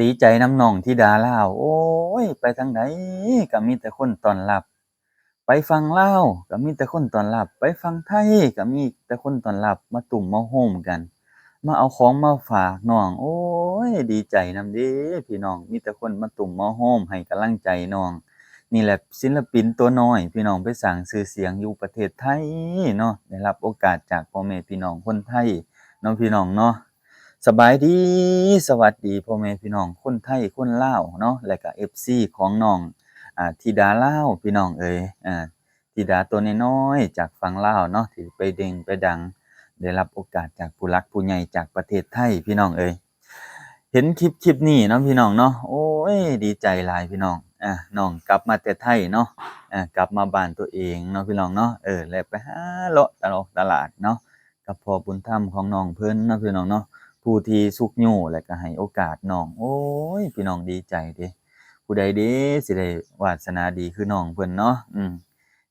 ດີໃຈນຳນ້ອງທິດາລາວ ໂອ້ຍ ໄປທາງໃດກໍມີແຕ່ຄົນຕ້ອນຮັບ ໄປຝັ່ງລາວກໍມີແຕ່ຄົນຕ້ອນຮັບ ໄປຝັ່ງໄທກໍມີແຕ່ຄົນຕ້ອນຮັບ ມາຕຸ້ມມາໂຮມກັນ ມາເອົາຂອງມາຝາກນ້ອງ ໂອ້ຍ ດີໃຈນຳເດ້ພີ່ນ້ອງ ມີແຕ່ຄົນມາຕຸ້ມມາໂຮມໃຫ້ກຳລັງໃຈນ້ອງ. ນີ້ແຫຼະ ສິນລະປິນຕົວນ້ອຍ ພີ່ນ້ອງ ໄປສ້າງຊື່ສຽງຢູ່ປະເທດໄທເນາະ ໄດ້ຮັບໂອກາດຈາກພໍ່ແມ່ພີ່ນ້ອງຄົນໄທເນາະ ພີ່ນ້ອງເນາະ. ສະບາຍດີ ສະຫວັດດີພໍ່ແມ່ພີ່ນ້ອງຄົນໄທຄົນລາວເນາະ ແລະກະເອັຟຊີຂອງນ້ອງ ອາ ທິດາລາວ ພີ່ນ້ອງເອີຍ ອາ ທິດາຕົວນ້ອຍໆຈາກຝັ່ງລາວເນາະ ທີ່ໄປເດັ່ງໄປດັງ ໄດ້ຮັບໂອກາດຈາກຜູ້ຫຼັກຜູ້ໃຫຍ່ຈາກປະເທດໄທ ພີ່ນ້ອງເອີຍ. ເຫັນຄລິບ ຄລິບນີ້ເນາະ ພີ່ນ້ອງເນາະ ໂອ້ຍ ດີໃຈຫຼາຍພີ່ນ້ອງ ອາ ນ້ອງກັບມາແຕ່ໄທເນາະ ອາ ກັບມາບ້ານຕົວເອງເນາະ ພີ່ນ້ອງເນາະ ເອີ ແລະໄປຫາເລາະຕະຫຼອກຕະຫຼາດເນາະ ກັບພໍ່ບຸນທຳຂອງນ້ອງເພິ່ນເນາະ ພີ່ນ້ອງເນາະ ຜູ້ທີ່ຊຸກຍູ້ ແລະກະໃຫ້ໂອກາດນ້ອງ ໂອ້ຍ ພີ່ນ້ອງ ດີໃຈເດ້ ຜູ້ໃດເດ້ຊິໄດ້ວາດສະໜາດີຄືນ້ອງເພິ່ນເນາະ ອືມ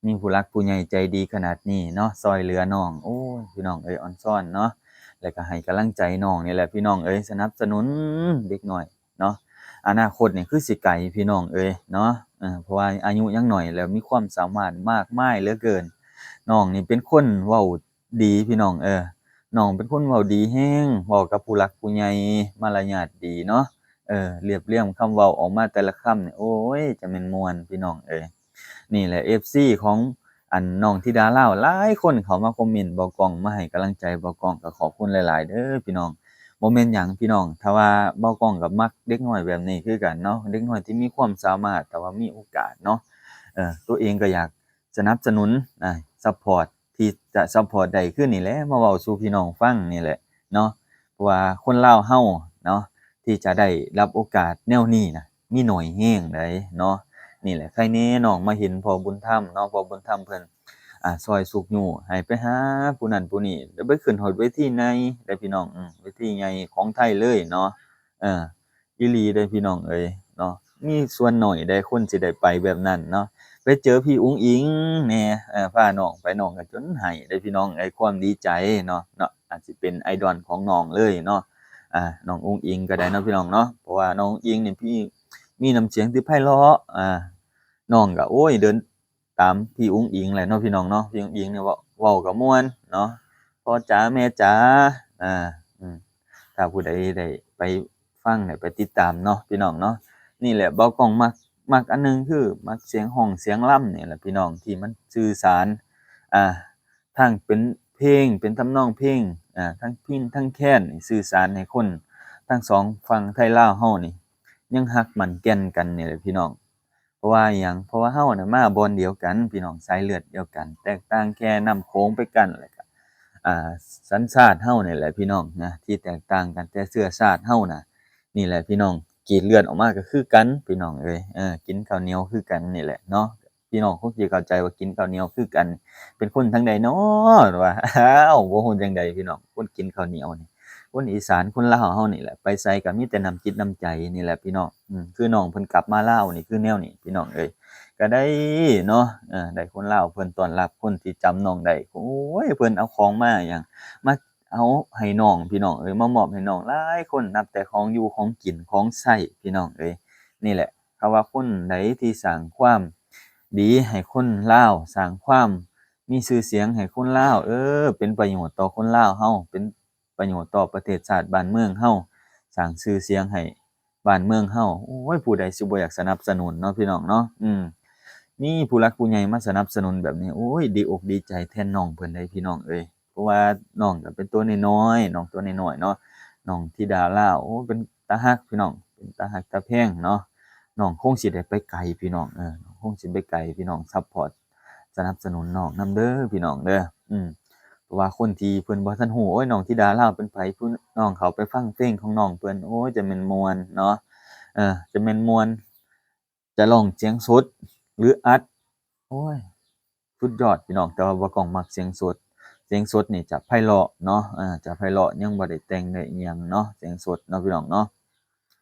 ມີຜູ້ຫຼັກຜູ້ໃຫຍ່ໃຈດີຂະໜາດນີ້ເນາະ ຊ່ອຍເຫຼືອນ້ອງ ໂອ້ຍ ພີ່ນ້ອງເອີຍ ອອນຊອນເນາະ ແລະກະໃຫ້ກຳລັງໃຈນ້ອງນີ້ແຫຼະ ພີ່ນ້ອງເອີຍ ສະໜັບສະໜູນເດັກນ້ອຍເນາະ ອະນາຄົດນີ້ຄືຊິໄກ ພີ່ນ້ອງເອີຍເນາະ ເພາະວ່າອາຍຸຍັງໜ້ອຍ ແລ້ວມີຄວາມສາມາດມາກມາຍເຫຼືອເກີນ. ນ້ອງນີ້ເປັນຄົນເວົ້າ ດີພີ່ນ້ອງເອີຍ ນ້ອງເປັນຄົນເວົ້າດີແຮງ ເວົ້າກັບຜູ້ຫຼັກຜູ້ໃຫຍ່ ມາລະຍາດດີເນາະ ເອີ ລຽບລຽງຄຳເວົ້າອອກມາແຕ່ລະຄຳນີ້ ໂອ້ຍ ຈະແມ່ນມ່ວນພີ່ນ້ອງເອີຍ. ນີ້ແຫຼະເອັຟຊີຂອງ ອັນ ນ້ອງທິດາລາວ ຫຼາຍຄົນເຂົ້າມາຄອມເມັນ ບ່າວກ້ອງ ມາໃຫ້ກຳລັງໃຈບ່າວກ້ອງ ກໍຂອບຄຸນຫຼາຍໆເດີພີ່ນ້ອງ ບໍ່ແມ່ນຫຍັງພີ່ນ້ອງ ຖ້າວ່າບ່າວກ້ອງກໍມັກເດັກນ້ອຍແບບນີ້ຄືກັນເນາະ ເດັກນ້ອຍທີ່ມີຄວາມສາມາດ ຖ້າວ່າມີໂອກາດເນາະ ເອີ ຕົວເອງກໍຢາກ ສະໜັບສະໜູນ ອາ ຊັບພອດ ທີ່ຈະຊັບພອດໄດ້ຄືນີ້ແຫຼະ ມາເວົ້າສູ່ພີ່ນ້ອງຟັງນີ້ແຫຼະເນາະ ເພາະວ່າຄົນລາວເຮົາເນາະ ທີ່ຈະໄດ້ຮັບໂອກາດແນວນີ້ນະ ມີໜ້ອຍແຮງໃດເນາະ. ນີ້ແຫຼະ ໃຄແນ່ນ້ອງມາເຫັນພໍ່ບຸນທຳເນາະ ພໍ່ບຸນທຳເພິ່ນ ອາ ຊ່ອຍຊຸກຍູ້ໃຫ້ໄປຫາຜູ້ນັ້ນຜູ້ນີ້ ໄດ້ໄປຂຶ້ນຮອດເວທີໃຫຍ່ເດ້ພີ່ນ້ອງ ເວທີໃຫຍ່ຂອງໄທເລີຍເນາະ ເອີ ອີ່ຫຼີເດ້ພີ່ນ້ອງເອີຍເນາະ ມີສ່ວນໜ້ອຍເດ້ຄົນຊິໄດ້ໄປແບບນັ້ນເນາະ ໄປເຈີພີ່ອຸ້ງອິງແດ່ ເອີ ພານ້ອງໄປ ນ້ອງກໍຈົນໄຫ້ເດ້ພີ່ນ້ອງເອີຍ ຄວາມດີໃຈເນາະ ເນາະ ອາດຊິເປັນໄອດອນຂອງນ້ອງເລີຍເນາະ ອາ ນ້ອງອຸ້ງອິງກໍໄດ້ເນາະພີ່ນ້ອງເນາະ ເພາະວ່ານ້ອງອຸ້ງອິງນີ້ ພີ່ ມີນ້ຳສຽງທີ່ໄພເລາະ ອາ ນ້ອງກໍ ໂອ້ຍ ເດີນ ຕາມພີ່ອຸ້ງອິງແຫຼະເນາະ ພີ່ນ້ອງເນາະ ພີ່ອຸ້ງອິງນີ້ເວົ້າ ເວົ້າກໍມ່ວນເນາະ ພໍ່ຈ໋າແມ່ຈ໋າ ອາ ອືມ ຖ້າຜູ້ໃດໄດ້ໄປຟັງ ໄດ້ໄປຕິດຕາມເນາະ ພີ່ນ້ອງເນາະ. ນີ້ແຫຼະ ບ່າວກ້ອງມັກ ມັກອັນໜຶ່ງຄືມັກສຽງຮ້ອງສຽງລຳນີ້ແຫຼະ ພີ່ນ້ອງ ທີ່ມັນສື່ສານ ອາ ທັງເປັນເພງ ເປັນທຳນອງເພງ ອາ ທັງພິນທັງແຄນນີ້ ສື່ສານໃຫ້ຄົນທັງສອງຝັ່ງໄທລາວເຮົານີ້ ຍັງຮັກໝັ້ນແກ່ນກັນນີ້ແຫຼະ ພີ່ນ້ອງ. ເພາະວ່າຫຍັງ? ເພາະວ່າເຮົານະມາບ່ອນດຽວກັນ ພີ່ນ້ອງ ສາຍເລືອດດຽວກັນ ແຕກຕ່າງແຄ່ນ້ຳໂຂງໄປກັນ ແລ້ວກະ ອ່າ ສັນຊາດເຮົານີ້ແຫຼະ ພີ່ນ້ອງນະ ທີ່ແຕກຕ່າງກັນ ແຕ່ເຊື້ອຊາດເຮົານະ ນີ້ແຫຼະ ພີ່ນ້ອງ ກຣີດເລືອດອອກມາກໍຄືກັນ ພີ່ນ້ອງເອີຍ ເອີ ກິນເຂົ້າໜຽວຄືກັນນີ້ແຫຼະເນາະ. ພີ່ນ້ອງຄົງຊິເຂົ້າໃຈວ່າກິນເຂົ້າໜຽວຄືກັນ ເປັນຄົນທາງໃດນໍ ວ່າ ອ້າວ ບໍ່ຮູ້ຈັ່ງໃດ ພີ່ນ້ອງ ຄົນກິນເຂົ້າໜຽວນີ້ ຄົນອີສານ ຄົນລາວເຮົານີ້ແຫຼະ ໄປໃສກໍມີແຕ່ນ້ຳຈິດນ້ຳໃຈນີ້ແຫຼະ ພີ່ນ້ອງ. ອືມ ຄືນ້ອງເພິ່ນກັບມາລາວນີ້ ຄືແນວນີ້ ພີ່ນ້ອງເອີຍ ກໍໄດ້ເນາະ ເອີ ໄດ້ຄົນລາວເພິ່ນຕ້ອນຮັບ ຄົນທີ່ຈຳນ້ອງໄດ້ ໂອ້ຍ ເພິ່ນເອົາຂອງມາຫຍັງ ມາເອົາໃຫ້ນ້ອງ ພີ່ນ້ອງເອີຍ ມາມອບໃຫ້ນ້ອງຫຼາຍຄົນ ນັບແຕ່ຂອງຢູ່ ຂອງກິນ ຂອງໃຊ້ ພີ່ນ້ອງເອີຍ. ນີ້ແຫຼະ ຖ້າວ່າຄົນໃດທີ່ສ້າງຄວາມດີໃຫ້ຄົນລາວ ສ້າງຄວາມມີຊື່ສຽງໃຫ້ຄົນລາວ ເອີ ເປັນປະໂຫຍດຕໍ່ຄົນລາວເຮົາ ເປັນ ປະໂຫຍດຕໍ່ປະເທດຊາດບ້ານເມືອງເຮົາ ສ້າງຊື່ສຽງໃຫ້ບ້ານເມືອງເຮົາ ໂອ້ຍ ຜູ້ໃດຊິບໍ່ຢາກສະໜັບສະໜູນເນາະ ພີ່ນ້ອງເນາະ. ອືມ ມີຜູ້ຫຼັກຜູ້ໃຫຍ່ມາສະໜັບສະໜູນແບບນີ້ ໂອ້ຍ ດີອົກດີໃຈແທນນ້ອງເພິ່ນເດ້ ພີ່ນ້ອງເອີຍ ເພາະວ່ານ້ອງກໍເປັນຕົວນ້ອຍໆ ນ້ອງຕົວນ້ອຍໆເນາະ ນ້ອງທິດາລາວ ໂອ້ ເປັນຕາຮັກ ພີ່ນ້ອງ ເປັນຕາຮັກຕາແພງເນາະ. ນ້ອງຄົງຊິໄດ້ໄປໄກ ພີ່ນ້ອງ ເອີ ນ້ອງຄົງຊິໄປໄກ ພີ່ນ້ອງຊັບພອດ ສະໜັບສະໜູນນ້ອງນຳເດີ ພີ່ນ້ອງເດີ. ອືມ ເພາະວ່າຄົນທີ່ເພິ່ນບໍ່ທັນຮູ້ ໂອ້ຍ ນ້ອງທິດາລາວເປັນໃຜ ຜູ້ ນ້ອງເຂົ້າໄປຟັງເພງຂອງນ້ອງເພິ່ນ ໂອ້ຍ ຈະແມ່ນມ່ວນເນາະ ເອີ ຈະແມ່ນມ່ວນ ຈະຮ້ອງສຽງສົດ ຫຼື ອັດ ໂອ້ຍ ສຸດຍອດ ພີ່ນ້ອງ. ແຕ່ວ່າບ່າວກ້ອງມັກສຽງສົດ ສຽງສົດນີ້ຈະໄພເລາະເນາະ ເອີ ຈະໄພເລາະ ຍັງບໍ່ໄດ້ແຕ່ງໄດ້ອີ່ຫຍັງເນາະ ສຽງສົດເນາະ ພີ່ນ້ອງເນາະ.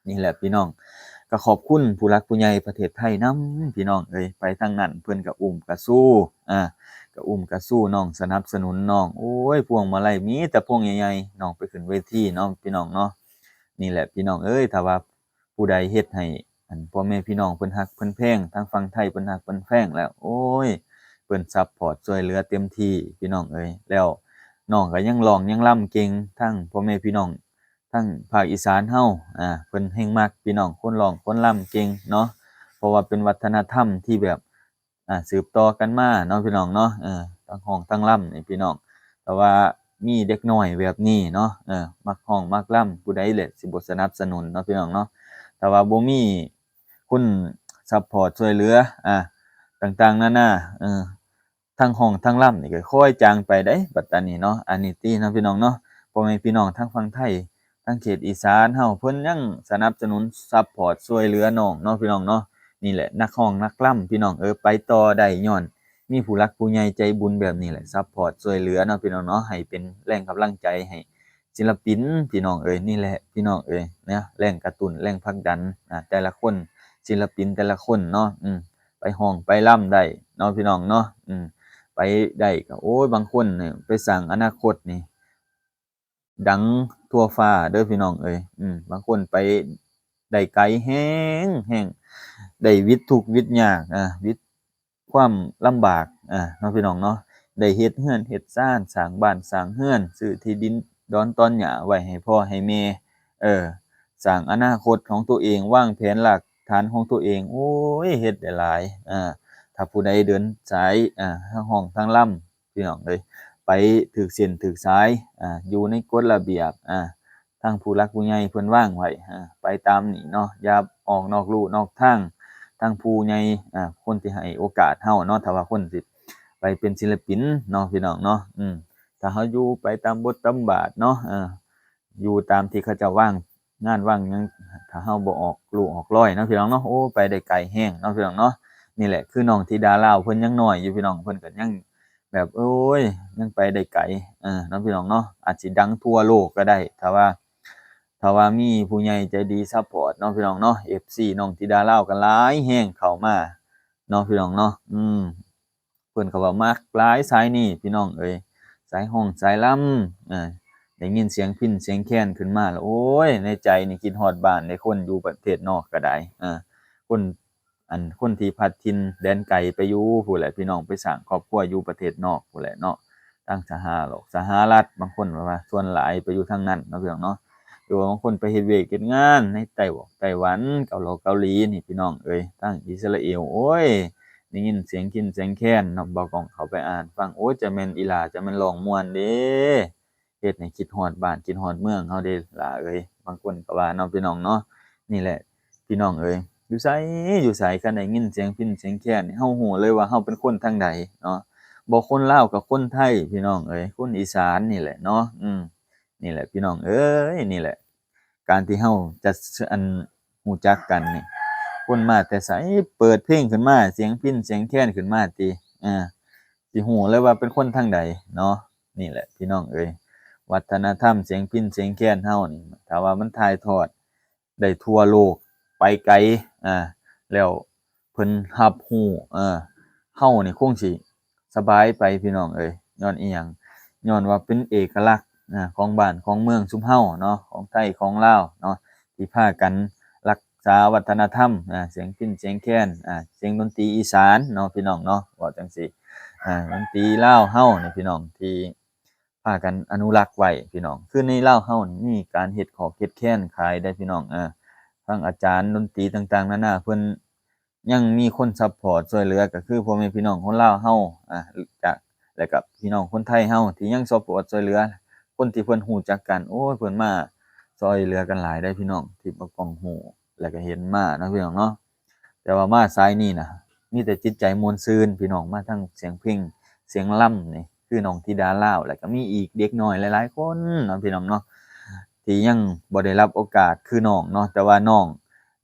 ນີ້ແຫຼະ ພີ່ນ້ອງ ກໍຂອບຄຸນຜູ້ຫຼັກຜູ້ໃຫຍ່ປະເທດໄທນຳ ພີ່ນ້ອງເອີຍ ໄປທາງນັ້ນເພິ່ນກໍອຸ້ມກະຊູ ອາ ກໍອຸ້ມກະຊູນ້ອງ ສະໜັບສະໜູນນ້ອງ ໂອ້ຍ ພວງມາໄລມີແຕ່ພວງໃຫຍ່ໆ ນ້ອງໄປຂຶ້ນເວທີເນາະ ພີ່ນ້ອງເນາະ. ນີ້ແຫຼະ ພີ່ນ້ອງເອີຍ ຖ້າວ່າ ຜູ້ໃດເຮັດໃຫ້ອັນພໍ່ແມ່ພີ່ນ້ອງເພິ່ນຮັກເພິ່ນແພງ ທາງຝັ່ງໄທເພິ່ນຮັກເພິ່ນແພງແລ້ວ ໂອ້ຍ ເພິ່ນຊັບພອດຊ່ວຍເຫຼືອເຕັມທີ່ພີ່ນ້ອງເອີຍ. ແລ້ວນ້ອງກໍຍັງຮ້ອງຍັງລຳເກັ່ງ ທາງພໍ່ແມ່ພີ່ນ້ອງທາງພາກອີສານເຮົາ ອ່າ ເພິ່ນແຮ່ງມັກພີ່ນ້ອງ ຄົນຮ້ອງຄົນລຳເກັ່ງເນາະ ເພາະວ່າເປັນວັດທະນະທຳທີ່ແບບ ອ່າ ສືບຕໍ່ກັນມາເນາະພີ່ນ້ອງເນາະ ເອີ ທັງຮ້ອງທັງລຳນີ້ພີ່ນ້ອງ ແຕ່ວ່າມີເດັກນ້ອຍແບບນີ້ເນາະ ເອີ ມັກຮ້ອງມັກລຳ ຜູ້ໃດແຫຼະຊິບໍ່ສະໜັບສະໜູນເນາະພີ່ນ້ອງເນາະ. ຖ້າວ່າບໍ່ມີຄົນຊັບພອດຊ່ວຍເຫຼືອ ອ່າ ຕ່າງໆນານາ ເອີ ທັງຮ້ອງທັງລຳນີ້ກໍຄ່ອຍຈາງໄປໄດ໋ ບັດຕານີ້ເນາະ ອັນນີ້ຕິເນາະພີ່ນ້ອງເນາະ. ພໍ່ແມ່ພີ່ນ້ອງທາງຝັ່ງໄທ ທາງເຂດອີສານເຮົາ ເພິ່ນຍັງສະໜັບສະໜູນຊັບພອດຊ່ວຍເຫຼືອນ້ອງເນາະພີ່ນ້ອງເນາະ. ນີ້ແຫຼະ ນັກຮ້ອງນັກລຳພີ່ນ້ອງເອີຍ ໄປຕໍ່ໄດ້ຍ້ອນມີຜູ້ຫຼັກຜູ້ໃຫຍ່ໃຈບຸນແບບນີ້ແຫຼະ ຊັບພອດຊ່ວຍເຫຼືອເນາະພີ່ນ້ອງເນາະ ໃຫ້ເປັນແຮງກຳລັງໃຈໃຫ້ສິນລະປິນພີ່ນ້ອງເອີຍ. ນີ້ແຫຼະພີ່ນ້ອງເອີຍ ນະ ແຮງກະຕຸ້ນແຮງຜັກດັນ ນະ ແຕ່ລະຄົນ ສິນລະປິນແຕ່ລະຄົນເນາະ ອືມ ໄປຮ້ອງໄປລຳໄດ້ເນາະພີ່ນ້ອງເນາະ ອືມ ໄປໄດ້ກໍ ໂອ້ຍ ບາງຄົນນີ້ໄປສ້າງອະນາຄົດນີ້ ດັງທົ່ວຟ້າເດີພີ່ນ້ອງເອີຍ ອືມ ບາງຄົນໄປໄດ້ໄກແຮງໆ ໄດ້ຫວິດທຸກຫວິດຍາກ ອາ ຫວິດຄວາມລຳບາກ ອາ ເນາະພີ່ນ້ອງເນາະ ໄດ້ເຮັດເຮືອນເຮັດຊານ ສ້າງບ້ານສ້າງເຮືອນ ຊື້ທີ່ດິນດອນຕອນຫຍ້າໄວ້ໃຫ້ພໍ່ໃຫ້ແມ່ ເອີ ສ້າງອະນາຄົດຂອງຕົວເອງ ວາງແຜນລາກຖານຂອງຕົວເອງ ໂອ້ຍ ເຮັດໄດ້ຫຼາຍ ອາ ຖ້າຜູ້ໃດເດີນສາຍ ອາ ທັງຮ້ອງທັງລຳ ພີ່ນ້ອງເອີຍ ໄປຖືກເສັ້ນຖືກສາຍ ອ່າ ຢູ່ໃນກົດລະບຽບ ອ່າ ທາງຜູ້ຫຼັກຜູ້ໃຫຍ່ເພິ່ນວາງໄວ້ ອ່າ ໄປຕາມນີ້ເນາະ ຢ່າອອກນອກลู่ນອກທາງ ທາງຜູ້ໃຫຍ່ ອ່າ ຄົນທີ່ໃຫ້ໂອກາດເຮົາເນາະ ຖ້າວ່າຄົນຊິໄປເປັນສິນລະປິນເນາະ ພີ່ນ້ອງເນາະ ອືມ ຖ້າເຮົາຢູ່ໄປຕາມບົດຕາມບາດເນາະ ເອີ ຢູ່ຕາມທີ່ເຂົາເຈົ້າວາງງານວາງຫຍັງ ຖ້າເຮົາບໍ່ອອກລູກອອກລອຍເນາະ ພີ່ນ້ອງເນາະ ໂອ້ ໄປໄດ້ໄກແຮງເນາະ ພີ່ນ້ອງເນາະ. ນີ້ແຫຼະ ຄືນ້ອງທິດາລາວ ເພິ່ນຍັງນ້ອຍຢູ່ ພີ່ນ້ອງ ເພິ່ນກໍຍັງແບບ ໂອ້ຍ ຍັງໄປໄດ້ໄກ ເອີ ເນາະ ພີ່ນ້ອງເນາະ ອາດຊິດັງທົ່ວໂລກກໍໄດ້ ຖ້າວ່າ ຖ້າວ່າມີຜູ້ໃຫຍ່ໃຈດີຊັບພອດເນາະ ພີ່ນ້ອງເນາະ ເອັຟຊີ ນ້ອງທິດາລາວກໍຫຼາຍແຮງເຂົ້າມາເນາະ ພີ່ນ້ອງເນາະ ອືມ. ເພິ່ນກໍວ່າມັກຫຼາຍສາຍນີ້ພີ່ນ້ອງເອີຍ ສາຍຮ້ອງສາຍລຳ ເອີ ໄດ້ຍິນສຽງພິນສຽງແຄນຂຶ້ນມາແລ້ວ ໂອ້ຍ ໃນໃຈນີ້ຄິດຮອດບ້ານເດ້ ຄົນຢູ່ປະເທດນອກກໍໄດ້ ເອີ ຄົນ ອັນ ຄົນທີ່ພັດຖິ່ນແດນໄກໄປຢູ່ພຸ້ນແຫຼະ ພີ່ນ້ອງ ໄປສ້າງຄອບຄົວຢູ່ປະເທດນອກພຸ້ນແຫຼະເນາະ ທາງສະຫະໂລກ ສະຫະລັດ ບາງຄົນວ່າສ່ວນຫຼາຍໄປຢູ່ທາງນັ້ນເນາະ ພີ່ນ້ອງເນາະ. ຫຼືວ່າບາງຄົນໄປເຮັດວຽກເຮັດງານໃນໄຕ້ຫວັນ ໄຕ້ຫວັນ ເກົາຫຼໍ ເກົາຫຼີນີ້ພີ່ນ້ອງເອີຍ ທາງອິດສະຣາເອວ ໂອ້ຍ ໄດ້ຍິນສຽງພິນສຽງແຄນເນາະ ບ່າວກ້ອງເຂົ້າໄປອ່ານຟັງ ໂອ້ຍ ຈະແມ່ນອີ່ຫຼ້າ ຈະແມ່ນຮ້ອງມ່ວນເດ້ ເຮັດໃຫ້ຄິດຮອດບ້ານຄິດຮອດເມືອງເຮົາເດ້ຫຼ້າເອີຍ ບາງຄົນກໍວ່າເນາະ ພີ່ນ້ອງເນາະ. ນີ້ແຫຼະ ພີ່ນ້ອງເອີຍ ຢູ່ໃສ ຢູ່ໃສ ຄັນໄດ້ຍິນສຽງພິນສຽງແຄນນີ້ ເຮົາຮູ້ເລີຍວ່າເຮົາເປັນຄົນທາງໃດເນາະ ບໍ່ຄົນລາວກໍຄົນໄທ ພີ່ນ້ອງເອີຍ ຄົນອີສານນີ້ແຫຼະເນາະ ອືມ ນີ້ແຫຼະ ພີ່ນ້ອງເອີຍ ນີ້ແຫຼະ ການທີ່ເຮົາຈະ ອັນ ຮູ້ຈັກກັນນີ້ ຄົນມາແຕ່ໃສ ເປີດເພງຂຶ້ນມາ ສຽງພິນສຽງແຄນຂຶ້ນມາຕິ ເອີ ຊິຮູ້ເລີຍວ່າເປັນຄົນທາງໃດເນາະ. ນີ້ແຫຼະ ພີ່ນ້ອງເອີຍ ວັດທະນະທຳສຽງພິນສຽງແຄນເຮົານີ້ ຖ້າວ່າມັນຖ່າຍທອດ ໄດ້ທົ່ວໂລກໄປໄກ ອ່າ ແລ້ວເພິ່ນຮັບຮູ້ ເອີ ເຮົານີ້ຄົງຊິສະບາຍໄປພີ່ນ້ອງເອີຍ. ຍ້ອນອີ່ຫຍັງ? ຍ້ອນວ່າເປັນເອກະລັກ ອ່າ ຂອງບ້ານຂອງເມືອງຊຸມເຮົາເນາະ ຂອງໄທຂອງລາວເນາະ ທີ່ພາກັນຮັກສາວັດທະນະທຳ ອ່າ ສຽງພິນສຽງແຄນ ອ່າ ສຽງດົນຕີອີສານເນາະ ພີ່ນ້ອງເນາະ ເວົ້າຈັ່ງຊີ້ ອ່າ ດົນຕີລາວເຮົານີ້ພີ່ນ້ອງ ທີ່ ພາກັນອະນຸລັກໄວ້ພີ່ນ້ອງ. ຄືໃນລາວເຮົານີ້ມີການເຮັດຂອກເຮັດແຄນຂາຍໄດ໋ພີ່ນ້ອງ ເອີ ທາງອາຈານດົນຕີຕ່າງໆນານາ ເພິ່ນຍັງມີຄົນຊັບພອດຊ່ວຍເຫຼືອ ກໍຄືພໍ່ແມ່ພີ່ນ້ອງຄົນລາວເຮົາ ອ່າ ຈາກ ແລະກໍພີ່ນ້ອງຄົນໄທເຮົາທີ່ຍັງຊັບພອດຊ່ວຍເຫຼືອ ຄົນທີ່ເພິ່ນຮູ້ຈັກກັນ ໂອ້ຍ ເພິ່ນມາຊ່ວຍເຫຼືອກັນຫຼາຍໄດ໋ພີ່ນ້ອງ ທີ່ບໍ່ຕ້ອງຮູ້ ແລະກໍເຫັນມາເນາະ ພີ່ນ້ອງເນາະ. ແຕ່ວ່າມາສາຍນີ້ນະ ມີແຕ່ຈິດໃຈມ່ວນຊື່ນພີ່ນ້ອງ ມາທັງສຽງເພງສຽງລຳນີ້ ຄືນ້ອງທິດາລາວ ແລ້ວກໍມີອີກເດັກນ້ອຍຫຼາຍໆຄົນເນາະ ພີ່ນ້ອງເນາະ ທີ່ຍັງບໍ່ໄດ້ຮັບໂອກາດຄືນ້ອງເນາະ ແຕ່ວ່ານ້ອງ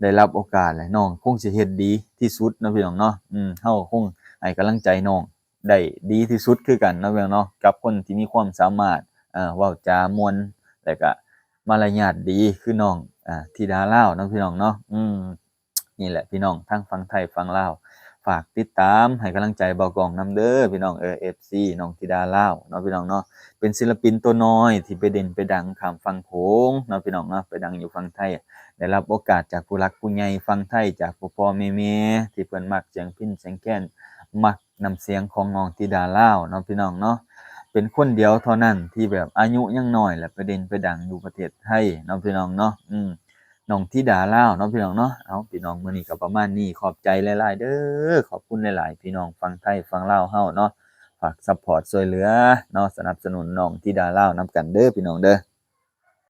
ໄດ້ຮັບໂອກາດແລ້ວ ນ້ອງຄົງຊິເຮັດດີທີ່ສຸດເນາະ ພີ່ນ້ອງເນາະ. ອືມ ເຮົາຄົງໃຫ້ກຳລັງໃຈນ້ອງໄດ້ດີທີ່ສຸດຄືກັນເນາະ ພີ່ນ້ອງເນາະ ກັບຄົນທີ່ມີຄວາມສາມາດ ເວົ້າຈາມ່ວນ ແລ້ວກໍມາລະຍາດດີຄືນ້ອງ ອາ ທິດາລາວເນາະ ພີ່ນ້ອງເນາະ. ອືມ ນີ້ແຫຼະພີ່ນ້ອງ ທັງຝັ່ງໄທຝັ່ງລາວ ຝາກຕິດຕາມໃຫ້ກຳລັງໃຈບ່າວກ້ອງນຳເດີພີ່ນ້ອງເອີຍ ເອັຟຊີ ນ້ອງທິດາລາວເນາະພີ່ນ້ອງເນາະ. ເປັນສິລະປິນຕົວນ້ອຍທີ່ໄປເດັ່ນໄປດັງຂ້າມຝັ່ງໂຂງເນາະພີ່ນ້ອງເນາະ ໄປດັງຢູ່ຝັ່ງໄທ ໄດ້ຮັບໂອກາດຈາກຜູ້ຫຼັກຜູ້ໃຫຍ່ຝັ່ງໄທ ຈາກພໍ່ໆແມ່ໆ ທີ່ເພິ່ນມັກສຽງພິນສຽງແຄນ ມັກນ້ຳສຽງຂອງນ້ອງທິດາລາວເນາະພີ່ນ້ອງເນາະ. ເປັນຄົນດຽວເທົ່ານັ້ນທີ່ແບບອາຍຸຍັງນ້ອຍ ແລະ ໄປເດັ່ນໄປດັງຢູ່ປະເທດໄທເນາະພີ່ນ້ອງເນາະ. ອືມ ນ້ອງທິດາລາວເນາະພີ່ນ້ອງເນາະ. ເອົາ ພີ່ນ້ອງ ມື້ນີ້ກໍປະມານນີ້ ຂອບໃຈຫຼາຍໆເດີ ຂອບຄຸນຫຼາຍໆ ພີ່ນ້ອງຝັ່ງໄທຝັ່ງລາວເຮົາເນາະ ຝາກຊັບພອດຊ່ວຍເຫຼືອເນາະ ສະໜັບສະໜູນນ້ອງທິດາລາວນຳກັນເດີພີ່ນ້ອງເດີ.